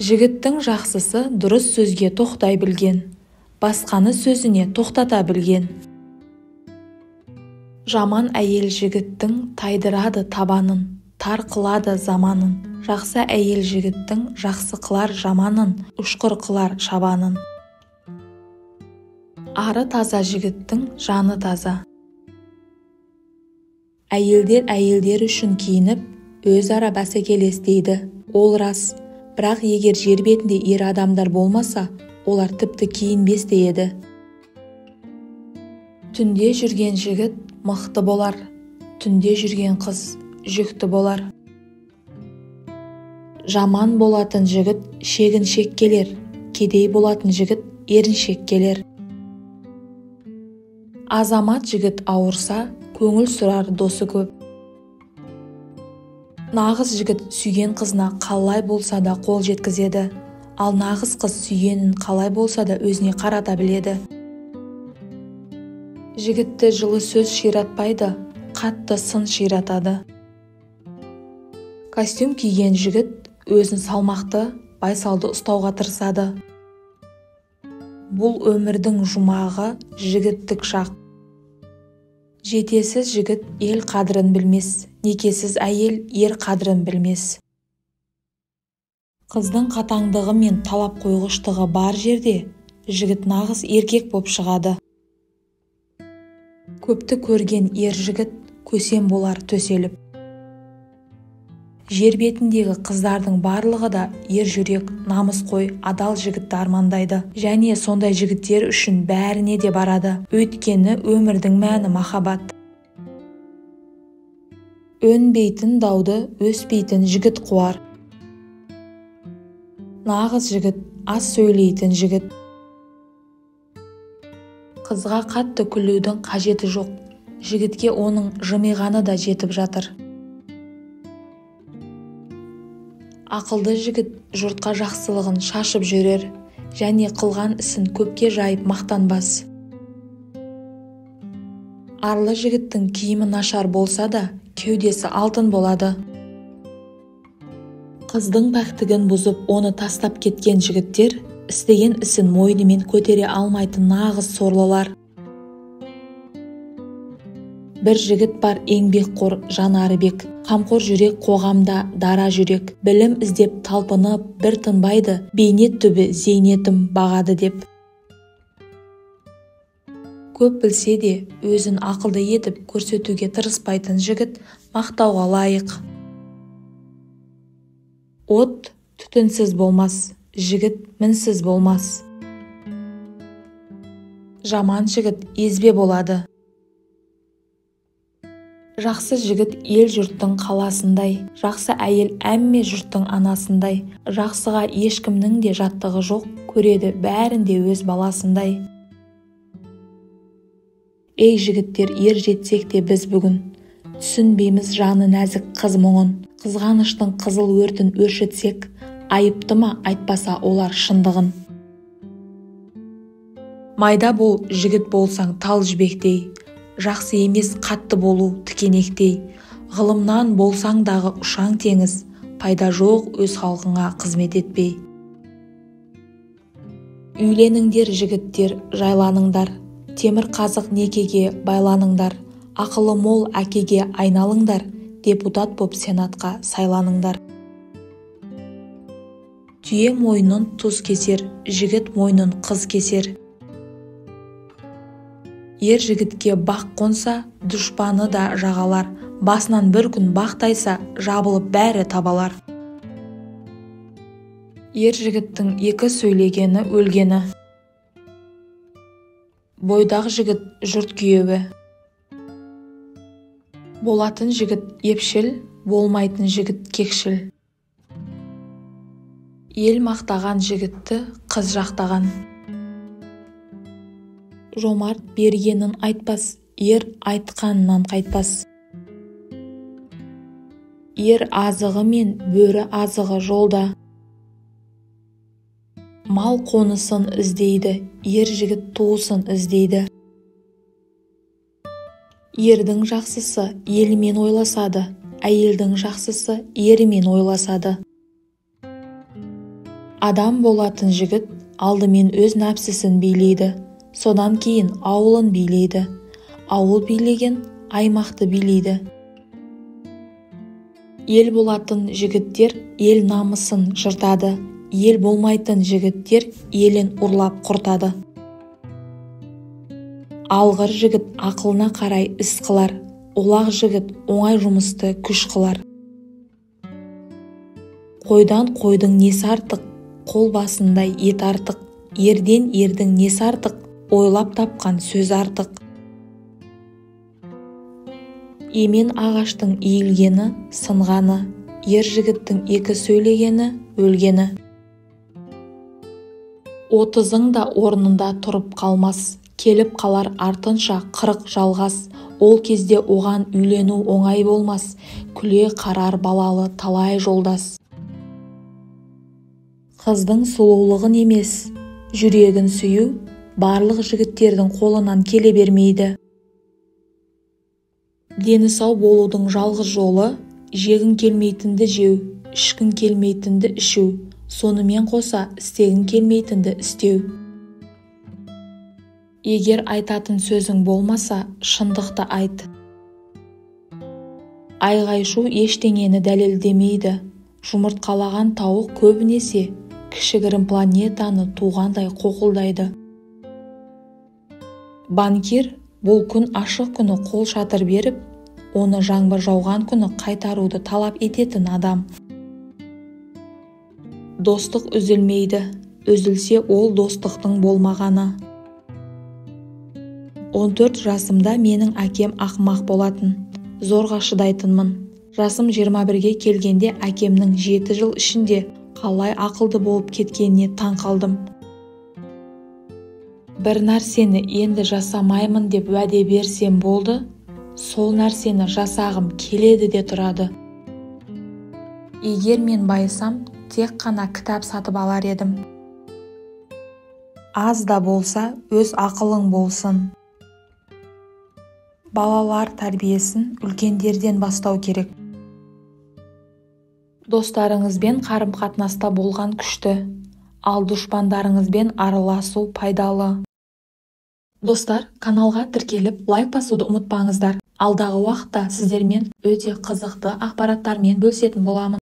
Жігіттің жақсысы дұрыс сөзге тоқтай білген, басқаны сөзіне тоқтата білген. Жаман әйел жігіттің тайдырады табанын, тар қылады заманын. Жақсы әйел жігіттің жақсы қылар жаманын, ұшқыр қылар шабанын. Ары таза жігіттің жаны таза. Әйелдер әйелдер үшін киініп, өзара бәсекелес дейді. Ол рас. Бірақ егер жер бетінде ер адамдар болмаса, олар тіпті киінбес те еді. Түнде жүрген жігіт мықты болар, түнде жүрген қыз жүкті болар. Жаман болатын жігіт шегіншек келер, кедей болатын жігіт еріншек келер. Азамат жігіт ауырса, көңіл сұрар досы көп. Нағыз жігіт сүйген қызына қалай болса да қол жеткізеді, ал нағыз қыз сүйгенін қалай болса да өзіне қарата біледі. Жігітті жылы сөз ширатпайды, қатты сын ширатады. Костюм киген жігіт өзін салмақты, байсалды ұстауға тырысады. Бұл өмірдің жұмағы жігіттік шақ. Жетесіз жігіт ел қадірін білмес, некесіз әйел ер қадірін білмес. Қыздың қатаңдығы мен талап қойғыштығы бар жерде жігіт нағыз еркек боп шығады. Көпті көрген ер жігіт көсем болар төселіп. Жер бетіндегі қыздардың барлығы да ер жүрек, намысқой, адал жігітті армандайды. Және сондай жігіттер үшін бәріне де барады. Өйткені өмірдің мәні махаббат. Өнбейтін дауды өспейтін жігіт қуар. Нағыз жігіт, аз сөйлейтін жігіт. Қызға қатты күлудің қажеті жоқ. Жігітке оның жымиғаны да жетіп жатыр. Ақылды жігіт жұртқа жақсылығын шашып жүрер, және қылған ісін көпке жайып мақтанбас. Арлы жігіттің киімі нашар болса да, кеудесі алтын болады. Қыздың пәктігін бұзып, оны тастап кеткен жігіттер, істеген ісін мойнымен көтере алмайтын нағыз сорлылар. Бір жігіт бар еңбекқор жанары бек, қамқор жүрек қоғамда дара жүрек, білім іздеп талпынып бір тынбайды, бейнет түбі зейнетім бағады деп. Көп білсе де өзін ақылды етіп көрсетуге тырыспайтын жігіт мақтауға лайық. От түтінсіз болмас, жігіт мінсіз болмас. Жаман жігіт езбе болады. Жақсы жігіт ел жұрттың қаласындай, жақсы әйел әмме жұрттың анасындай. Жақсыға ешкімнің де жаттығы жоқ, көреді бәрін де өз баласындай. Ей жігіттер, ер жетсек те біз бүгін, түсінбейміз жаны нәзік қыз мұңын. Қызғаныштың қызыл өртін өршітсек, айыпты ма айтпаса олар шындығын. Майда бол жігіт болсаң тал жібектей, жақсы емес қатты болу тікенектей. Ғылымнан болсаң дағы ұшаң теңіз, пайда жоқ өз халқыңа қызмет етпей. Үйленіңдер жігіттер, жайланыңдар, темір қазық некеге байланыңдар, ақылы мол әкеге айналыңдар, депутат боп сенатқа сайланыңдар. Түйе мойнын тұз кесер, жігіт мойнын қыз кесер. Ер жігітке бақ қонса, дұшпаны да жағалар, басынан бір күн бақ тайса, жабылып бәрі табалар. Ер жігіттің екі сөйлегені өлгені. Бойдақ жігіт жұрт күйеуі. Болатын жігіт епшіл, болмайтын жігіт кекшіл. Ел мақтаған жігітті қыз жақтаған. Жомарт бергенін айтпас, ер айтқанынан қайтпас. Ер азығы мен бөрі азығы жолда. Мал қонысын іздейді, ер жігіт туысын іздейді. Ердің жақсысы елімен ойласады, әйелдің жақсысы ерімен ойласады. Адам болатын жігіт алдымен өз нәпсісін билейді, содан кейін ауылын билейді. Ауыл билеген аймақты билейді. Ел болатын жігіттер ел намысын жыртады, ел болмайтын жігіттер елін ұрлап құртады. Алғыр жігіт ақылына қарай іс қылар, олақ жігіт оңай жұмысты күш қылар. Қойдан қойдың несі артық, қол басындай ет артық, ерден ердің несі артық, ойлап тапқан сөз артық. Емен ағаштың иілгені, сынғаны, ер жігіттің екі сөйлегені, өлгені. 30-ың да орнында тұрып қалмас, келіп қалар артынша 40 жалғас, ол кезде оған үйлену оңай болмас, күле қарар балалы талай жолдас. Қыздың сұлулығын емес, жүрегін сүю барлық жігіттердің қолынан келе бермейді. Дені сау болудың жалғыз жолы жегің келмейтінді жеу, ішкің келмейтінді ішу, сонымен қоса істегің келмейтінді істеу. Егер айтатын сөзің болмаса, шындықты айт. Айғай-шу ештеңені дәлелдемейді. Жұмыртқалаған тауық көбінесе кішігірім планетаны туғандай қоқылдайды. Банкир бұл күн ашық күні қол шатыр беріп, оны жаңбыр жауған күні қайтаруды талап ететін адам. Достық үзілмейді, үзілсе ол достықтың болмағаны. 14 жасымда менің әкем ақымақ болатын, зорға шыдайтынмын. Жасым 21-ге келгенде әкемнің 7 жыл ішінде қалай ақылды болып кеткеніне таң қалдым. Бір нәрсені енді жасамаймын деп уәде берсем болды, сол нәрсені жасағым келеді де тұрады. Егер мен байысам, тек қана кітап сатып алар едім. Аз да болса, өз ақылың болсын. Балалар тәрбиесін үлкендерден бастау керек. Достарыңызбен қарым-қатынаста болған күшті, ал дұшпандарыңызбен араласу пайдалы. Достар, каналға тіркеліп, лайк басуды ұмытпаңыздар. Алдағы уақытта сіздермен өте қызықты ақпараттармен бөлісетін боламын.